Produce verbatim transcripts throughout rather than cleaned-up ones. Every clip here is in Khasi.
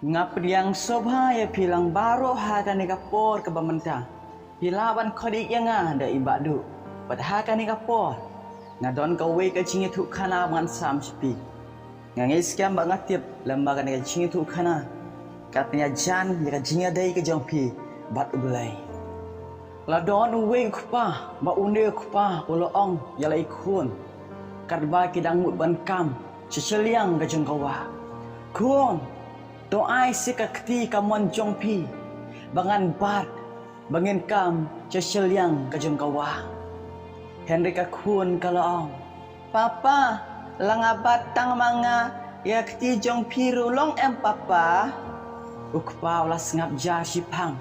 Nga pdiang sngewbha ïa phi lang baroh ha kane ka por kaba mynta. Phi lah ban khot ïa nga da i Bah Duh. Bad ha kane ka por nga don kawei ka jingïathuhkhana ba ngan sam sha phi. Nga ngeit skhem bad nga tip lem ba kane ka jingïathuhkhana ka pynïajan ïa ka jingïadei ka jong phi bad U Blei. La don uwei u kpa, ba une u kpa u la ong ïa la i khun katba ki dang mut ban kam sha shiliang ka jong ka wah, "Khun, to ai sha ka kti kamon jong phi ba ngan bat ba ngin kam sha shiliang ka jong ka wah." Hynrei ka khun ka la ong, "Papa, la nga bat tang ma nga, ïa kti jong phi ruh long em papa?" U kpa u la sngap ja shiphang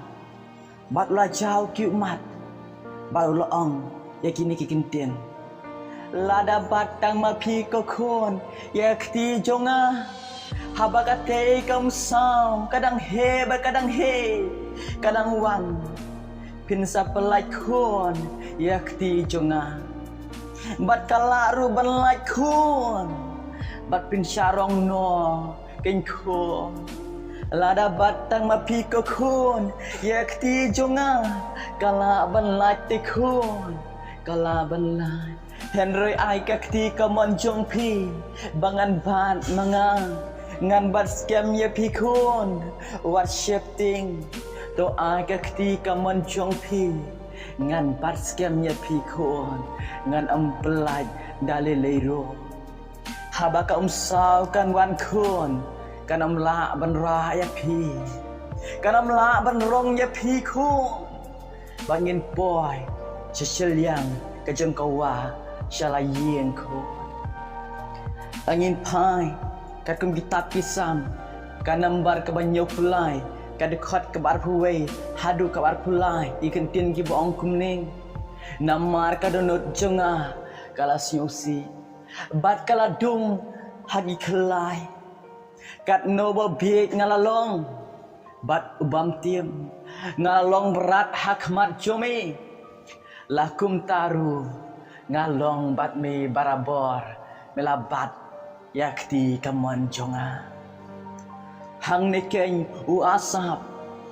bad u la jaw ki ummat bad u la ong ïa kine ki kyntien, "Lada bat tang ma phi ko khun ïa kti jong nga, haba katei ka umsaw ka dang heh bad ka dang heh ka dang wan, phin sa pyllait khun ïa kti jong nga. Bad ka lah ruh ban lait khun, bad phin sa rong noh keiñ khun. Lada bat tang ma phi ko khun ïa kti jong nga, ka lah ban lait te khun, ka lah ban lait. Hynrei ai ka kti kamon jong phi ba ngan bat ma nga, ngan bat skhem ïa phi khun, wat sheptieng. To ai ka kti kamon jong phi, ngan bat skhem ïa phi khun, ngan ym pyllait da lei lei ruh. Haba ka umsaw kan wan khun, kan ym lah ban rah ïa phi, kan ym lah ban rong ïa phi khun, ba ngin poi sha shiliang ka jong ka wah sha la ïing khun." Ngin phai katkum kitab ki Salm ka nambar kaba hynñiewphew lai, ka dkhot kaba arphew wei haduh kaba arphew lai, ki kyntien kiba ong kumne, "Namar ka dohnud jong nga ka la sngewsih, bad ka la dung ha ki khlai. Katno ba bieit nga la long bad u bym tip, nga la long brat ha khmat jong me. La kumta ruh nga long bad me barabor, me la bat ïa kti kamon jong nga." Hangne keiñ u Asaph,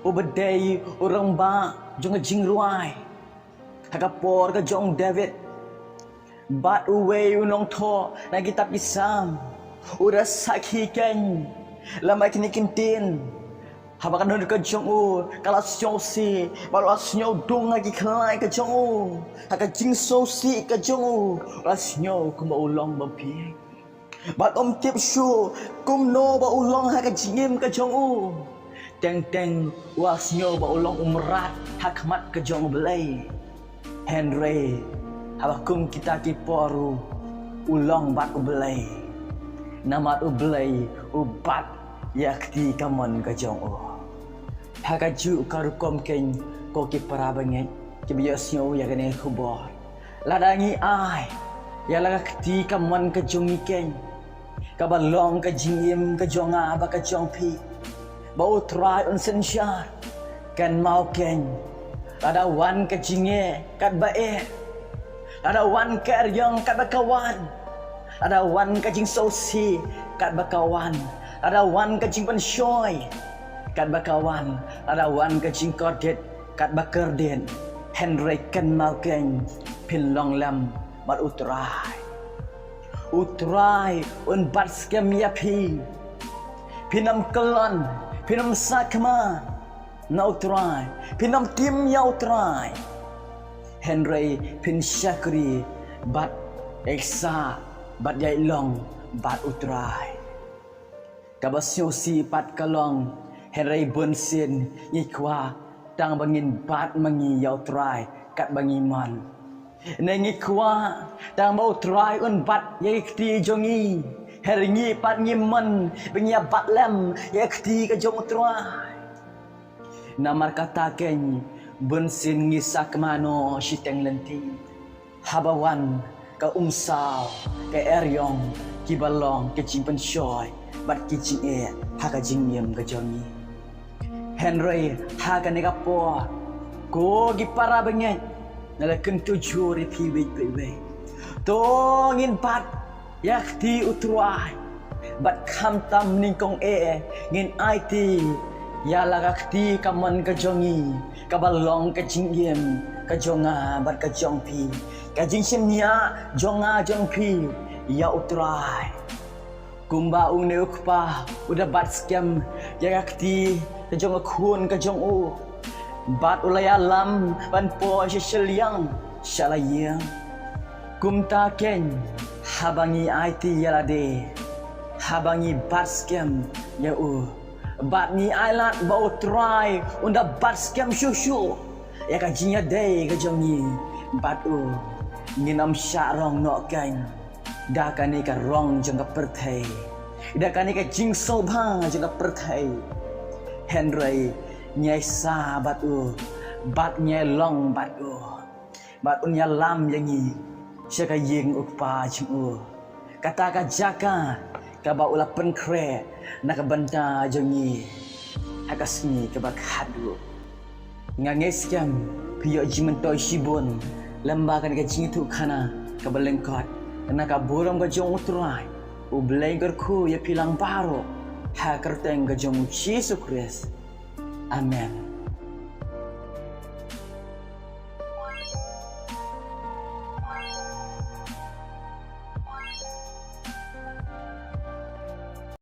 uba dei u rangbah jong ka jingrwai ha ka por ka jong u David, bad uwei u nongthoh na kitab ki Salm, u da sakhi keiñ lem bad kine ki kyntien, haba ka dohnud ka jong u ka la sngewsih bad u la sngewdung ha ki khlai ka jong u, ha ka jingsngewsih ka jong u, u la sngew kumba u long ba bieit. Bad um tip shuh kumno ba u long ha ka jingim ka jong u. Teng teng u la sngew ba u long u mrad ha khmat ka jong U Blei. Hynrei haba kum kita ki por ruh u long bad U Blei, namar U Blei u bat ïa kti kamon ka jong u. Ha kajuh ka rukom keiñ, ko ki para bangeit kiba ïohsngew ïa kane ka khubor, lada ngi ai ïa la ka kti kamon ka jong ngi keiñ, kaba long ka jingim ka jong nga bad ka jong phi, ba U Trai un synshar. Kynmaw keiñ, lada wan ka jingeh katba eh, lada wan ka eriong katba ka wan, lada wan ka jingsngewsih katba ka wan, lada wan ka jingpynshoi katba ka wan, lada wan ka jingkordit katba kordit, hynrei kynmaw keiñ, phin long lem bad U Trai. U Trai un bat skhem ïa phi. Phin ym kyllon, phin ym sakma na U Trai, phin ym tim ïa U Trai, hynrei phin shakri bad ïaisah bad ïailong bad U Trai. Kaba sngewsih pat ka long, hynrei bunsien ngi kwah tang ba ngin bat ma ngi ïa U Trai katba ngi mon. Ne ngi kwah tang ba U Trai un bat ïa ki kti jong ngi, hynrei ngi pat ngi mon ba ngi ïa bat lem ïa ki kti ka jong U Trai. Namar kata keiñ, bunsien ngi sakma noh shiteng lynti haba wan ka umsaw, ka eriong, kiba long ka jingpynshoi bad ki jingeh ha ka jingim ka jong ngi. Hynrei ha kane ka por, ko ki para bangeit, nga la kyntu jur ïa phi uwei pa uwei, to ngin bat ïa kti U Trai. Bad khamtam nyngkong eh ngin aiti ïa la ka kti kamon ka jong ngi, kaba long ka jingim ka jong nga bad ka jong phi, ka jingshaniah jong nga jong phi ïa U Trai. Kumba une u kpa u da bat skhem ïa ka kti ka jong ka khun ka jong u, bad u la ïalam ban poi sha shiliang sha la ïing. Kumta keiñ, haba ngi aiti ïa lade, haba ngi bat skhem ïa u, bad ngi ai lad ba U Trai un da bat skhem shuh shuh ïa ka jingïadei ka jong ngi bad u, ngin ym shah rong noh keiñ da kane ka rong jong ka pyrthei, da kane ka jingsngewbha jong ka pyrthei. Hynrei ngi ai sah bad u, bad ngi ai long bad u, bad un ïalam ïa ngi sha ka ïing U Kpa jong u, kata ka jaka kaba u la pynkhreh na ka bynta jong ngi ha ka sngi kaba khatduh. Nga ngeit skhem phi ïoh jingmyntoi shibun lyngba kane ka jingïathuhkhana kaba lyngkot na ka burom ka jong U Trai. U Blei un kyrkhu ïa phi lang baroh ha ka kyrteng ka jong U Jisu Khrist. Amen.